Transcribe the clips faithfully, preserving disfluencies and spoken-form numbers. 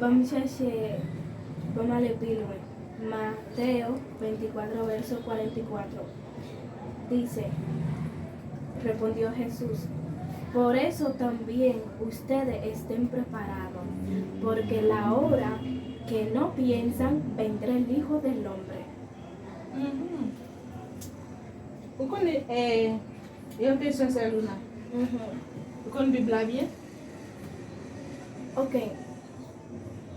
Ban m chèche, ban m ale pi lwen. Mateo veinticuatro, verso cuarenta y cuatro. Dice, respondió Jesús, por eso también ustedes estén preparados, porque la hora que no piensan vendrá el Hijo del Hombre. Mhm. Ou konnen, eh, yon kesyon, sè Luna. Mhm. Ou konn Bib la byen? Ok.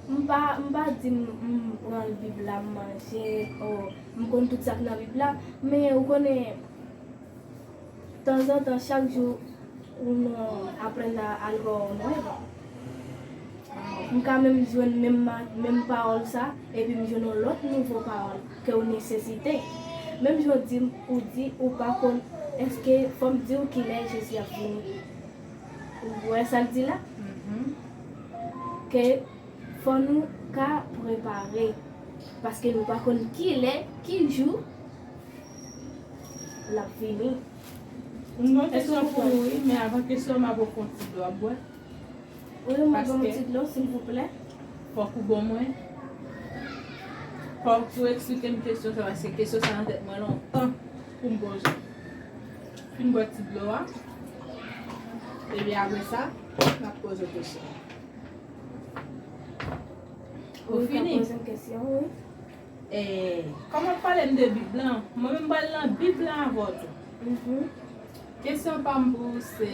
M pa, m pa di m, m pran Bib la, m manje, o, m konn tout sa k nan Bib la, men ou konnen, tanzantan, chak jou, ou nan aprann a, algo nuevo. M ka menm jwenn menm, ma- menm pawòl sa, epi m jwenn yon lòt nouvo pawòl ke w nesesite. Menm jan w di m, ou di ou pa konn, èske fò m di w kilè Jezi ap vini? Ou wè sa l di la? Mhm. Ke fò nou ka prepare, paske nou pa konn kilè, ki jou l ap vini. M gen yon kesyon pou ou, wi, men avan kesyon, m ap ofri w yon ti dlo, w ap bwè? Wi, m ap bwè yon ti dlo, silvouplè. Fòk ou ban mwen. Fòk ou eksplike m kesyon sa, paske kesyon sa nan tèt mwen lontan pou m poze. Fin bwè ti dlo a. Epi apre sa, m ap poze w kesyon. Ou fini? Wi, w ka poze m kesyon, wi. Eh, kòman w pale m de Bib lan? Mwen menm pral nan Bib lan avè w tou. Mhm. Kesyon pa m pou ou se,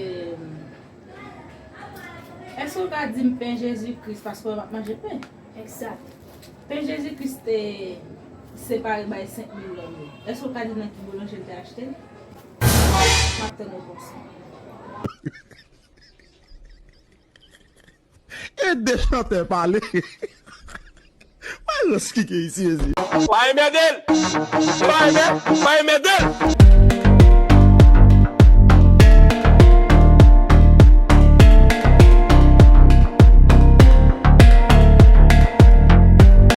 èske w ka di m pen Jezi Kris, paske w ap manje pen? Egzat. Pen Jezi Kris te separe bay senk mil nonm yo. Èske w ka di nan ki boulanje l te achte l? M ap tann repons ou. Ede chantè pale. Pa rans ki gen isi, mezi. Pa enmède l! Pa enmè-, pa enmède l!